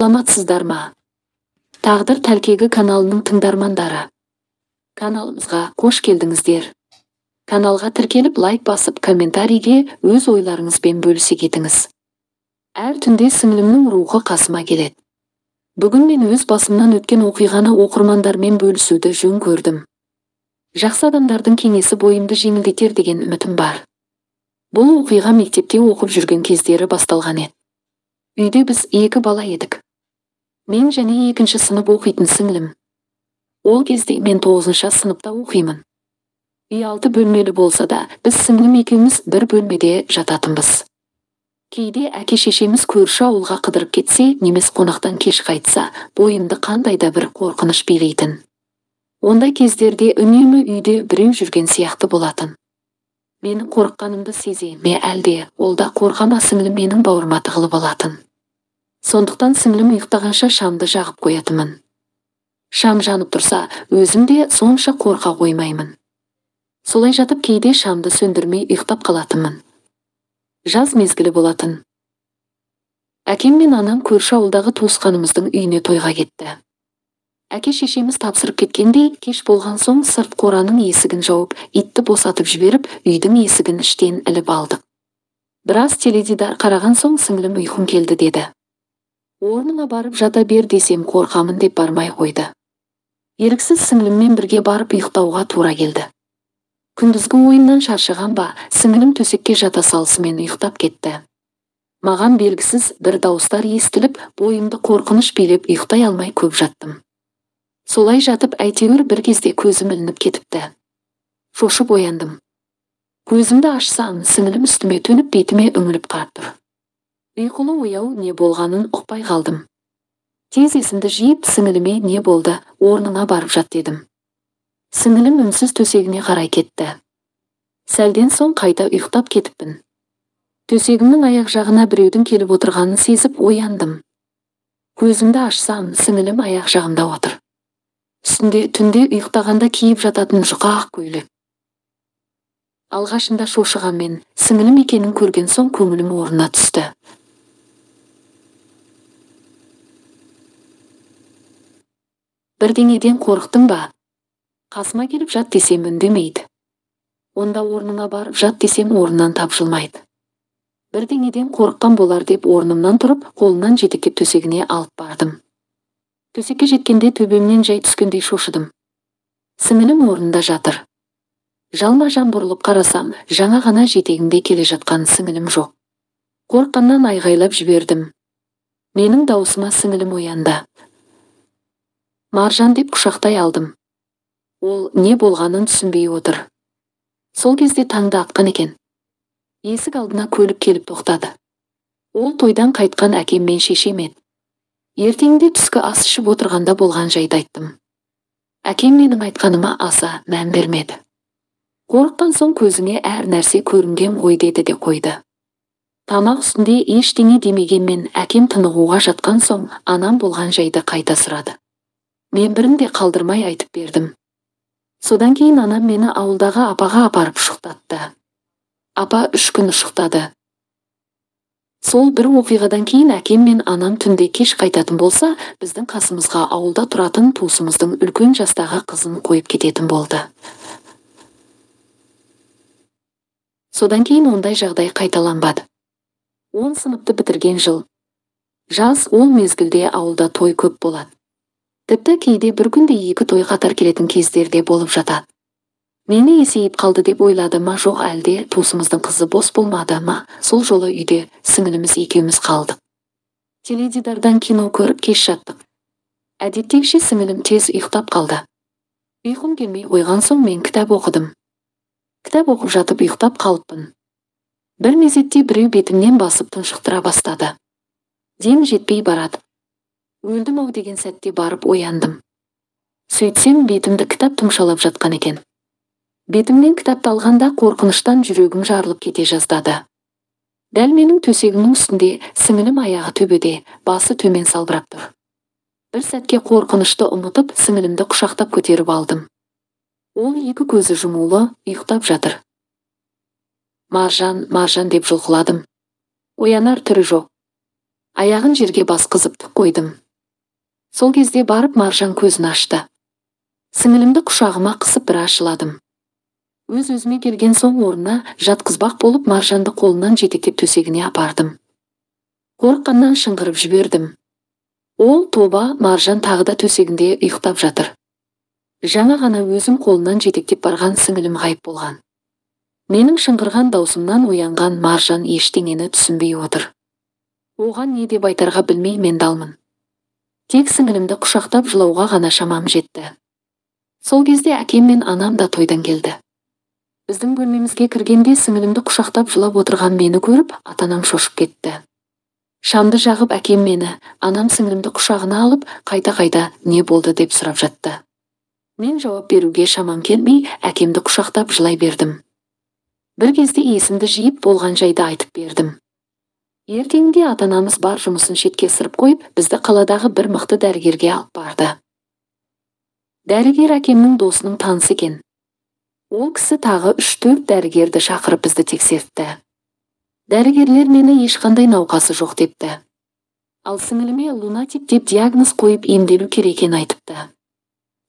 Саламатсыздар ма? Тағдыр тәлкегі каналының тыңдармандары. Каналымызға қош келдіңіздер. Каналға тіркеліп, лайк басып, комментарийге өз ойларыңызбен бөлісе кетіңіз. Әр түнде сіңлімнің рухы қасыма келеді. Бүгін мен өз басымнан өткен оқиғаны оқырмандармен бөлісуді жөн көрдім. Жақсы адамдардың кеңесі бойымды жеңілдетер деген үмітім бар. Бұл оқиға мектепте оқып жүрген кездері басталған еді. Үйде біз екі бала едік. Мен және екінші сынып оқитын сіңлім. Ол кезде мен 9-шы сыныпта оқимын. Үй 6 бөлмелі болса да, біз сіңлім екеуміз бір бөлмеде жататынбыз. Кейде әке-шешеміз көрші ауылға қыдырып кетсе, немес қонақтан кеш қайтса, бойымды қандай да бір қорқыныш билейтін. Ондай кездерде үнемі үйде біреу жүрген сияқты болатын. Менің қорыққанымды сезе ме әлде, ол да қорқа ма, сіңлім менің бауырыма тығылып алатын. Сондықтан сіңлім ұйықтағанша шамды жағып қоятынмын. Шам жанып тұрса, өзім де сонша қорқа қоймаймын. Солай жатып кейде шамды сөндірмей ұйықтап қалатынмын. Жаз мезгілі болатын. Әкем мен анам көрші ауылдағы туысқанымыздың үйіне тойға кетті. Әке шешеміз тапсырып кеткендей, кеш болған соң сырт қораның есігін жауып, итті босатып жіберіп, үйдің есігін іштен іліп алдық. Біраз теледидар қараған соң сіңлім ұйқым келді деді. Орныңа барып жата бер десем қорқамын деп бармай қойды. Еріксіз сіңліммен бірге барып ұйықтауға тура келді. Күндізгі ойыннан шаршаған ба, сіңлім төсекке жата салысымен ұйықтап кетті. Маған белгісіз бір дауыстар естіліп, бойымды қорқыныш билеп ұйықтай алмай көп жаттым. Солай жатып әйтеуір бір кезде көзім ілініп кетіпті. Шошып ояндым. Көзімді ашсам, сіңлім үстіме төніп бетіме үңіліп қарап тұр. Ұйқылы ояу не болғанын ұқпай қалдым. Тез есімді жиып, сіңіліме не болды, орныңа барып жат дедім. Сіңілім үнсіз төсегіне қарай кетті. Сәлден соң қайта ұйықтап кетіппін. Төсегімнің аяқ жағына біреудің келіп отырғанын сезіп ояндым. Көзімді ашсам, сіңілім аяқ жағымда отыр. Үстінде түнде ұйықтағанда киіп жататын жұқа ақ көйлек. Алғашында шошығанмен, сіңілім екенін көрген соң көңілім орнына түсті. Бірдеңеден қорықтың ба? Қасыма келіп жат десем үндемейді. Онда орныңа барып жат десем орнынан тапжылмайды. Бірдеңеден қорыққан болар деп орнымнан тұрып, қолынан жетектеп төсегіне алып бардым. Төсекке жеткенде төбемнен жай түскендей шошыдым. Сіңілім орнында жатыр. Жалма-жан бұрылып қарасам, жаңа ғана жетегімде келе жатқан сіңілім жоқ. Қорыққаннан айғайлап жібердім. Менің дауысыма сіңілім оянды. Маржан деп құшақтай алдым. Ол не болғанын түсінбей отыр. Сол кезде таңды атқан екен. Есік алдына көлік келіп тоқтады. Ол тойдан қайтқан әкем мен шешем еді. Ертеңінде түскі ас ішіп отырғанда болған жайды айттым. Әкем менің айтқаныма аса мән бермеді. Қорыққан соң көзіңе әр нәрсе көрінген ғой деді де қойды. Тамақ үстінде ештеңе демегенмен әкем тынығуға жатқан соң анам болған жайды қайта сұрады. Мен бірін де қалдырмай айтып бердім. Содан кейін анам мені ауылдағы апаға апарып ұшықтатты. Апа 3 күн ұшықтады. Сол бір оқиғадан кейін әкем мен анам түнде кеш қайтатын болса, біздің қасымызға ауылда тұратын туысымыздың үлкен жастағы қызын қойып кететін болды. Содан кейін ондай жағдай қайталанбады. 10 сыныпты бітірген жыл. Жаз ол мезгілде ауылда той көп болады. Тіпті кейде бір күнде 2 той қатар келетін кездерде болып жатады. Мені есейіп қалды деп ойлады ма, жоқ әлде туысымыздың қызы бос болмады ма, сол жолы үйде сіңіліміз екеуміз қалдық. Теледидардан кино көріп кеш жаттық. Әдеттегіше сіңілім тез ұйықтап қалды. Ұйқым келмей қойған соң мен кітап оқыдым. Кітап оқып жатып ұйықтап қалыппын. Бір мезетте біреу бетімнен басып тұншықтыра бастады. Дем жетпей барады. Өлдім ау деген сәтте барып ояндым. Сөйтсем бетімді кітап тұмшалап жатқан екен. Бетімнен кітапты алғанда қорқыныштан жүрегім жарылып кете жаздады. Дәл менің төсегімнің үстінде сіңілім аяғы төбеде, басы төмен салбырап тұр. Бір сәтке қорқынышты ұмытып, сіңілімді құшақтап көтеріп алдым. Ол екі көзі жұмулы, ұйықтап жатыр. Маржан, Маржан деп жұлқыладым. Оянар түрі жоқ. Аяғын жерге басқызып қойдым. Сол кезде барып Маржан көзін ашты. Сіңілімді құшағыма қысып біраз жыладым. Өз-өзіме келген соң орнына жатқызбақ болып Маржанды қолынан жетектеп төсегіне апардым. Қорыққаннан шыңғырып жібердім. Ол тоба, Маржан тағы да төсегінде ұйықтап жатыр. Жаңа ғана өзім қолынан жетектеп барған сіңілім ғайып болған. Менің шыңғырған даусымнан оянған Маржан ештеңені түсінбей отыр. Оған не деп айтарға білмей мен далмын. Тек сіңілімді құшақтап жылауға ғана шамам жетті. Сол кезде әкем мен анам да тойдан келді. Біздің бөлмемізге кіргенде сіңілімді құшақтап жылап отырған мені көріп, ата-анам шошып кетті. Шамды жағып әкем мені, анам сіңілімді құшағына алып, қайта-қайта не болды деп сұрап жатты. Мен жауап беруге шамам келмей, әкемді құшақтап жылай бердім. Бір кезде есімді жиып болған жайды айтып бердім. Ертеңінде ата-анамыз бар жұмысын шетке ысырып қойып, бізді қаладағы бір мықты дәрігерге алып барды. Дәрігер әкемнің досының танысы екен. Ол кісі тағы 3-4 дәрігерді шақырып бізді тексертті. Дәрігерлер мені ешқандай науқасы жоқ депті. Ал сіңіліме лунатик деп диагноз қойып емделу керек екенін айтыпты.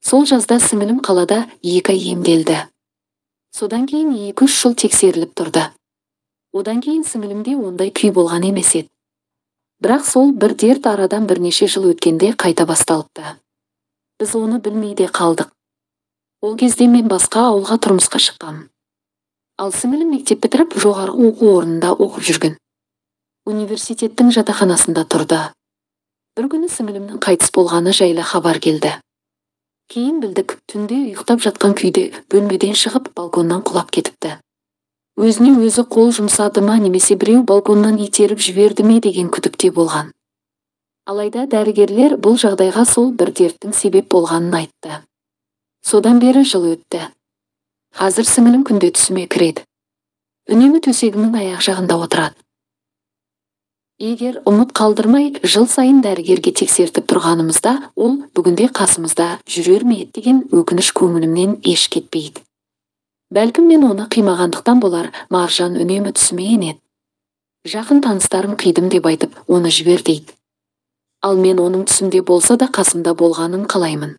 Сол жазда сіңілім қалада 2 ай емделді. Содан кейін 2-3 жыл тексеріліп тұрды. Одан кейін сіңілімде ондай күй болған емес еді. Бірақ сол бір дерт арадан бірнеше жыл өткенде қайта басталыпты. Біз оны білмей де қалдық. Ол кезде мен басқа ауылға тұрмысқа шыққам. Ал сіңілім мектеп бітіріп, жоғарғы оқу орнында оқып жүрген. Университеттің жатақханасында тұрды. Бір күні сіңілімнің қайтыс болғаны жайлы хабар келді. Кейін білдік, түнде ұйықтап жатқан күйде бөлмеден шығып, балконнан құлап кетіпті. Өзіне өзі қол жұмсады ма немесе біреу балконнан итеріп жіберді ме деген күдікте болған. Алайда дәрігерлер бұл жағдайға сол бір дерттің себеп болғанын айтты. Содан бері жыл өтті. Қазір сіңілім күнде түсіме кіреді. Үнемі төсегімнің аяқ жағында отырады. Егер ұмыт қалдырмай, жыл сайын дәрігерге тексертіп тұрғанымызда, ол бүгінде қасымызда жүрер ме еді деген өкініш көңілімнен еш кетпейді. Бәлкім мен оны қимағандықтан болар, Маржан үнемі түсіме енеді. Жақын таныстарым қидым деп айтып, оны жібер дейді. Ал мен оның түсімде болса да қасымда болғанын қалаймын.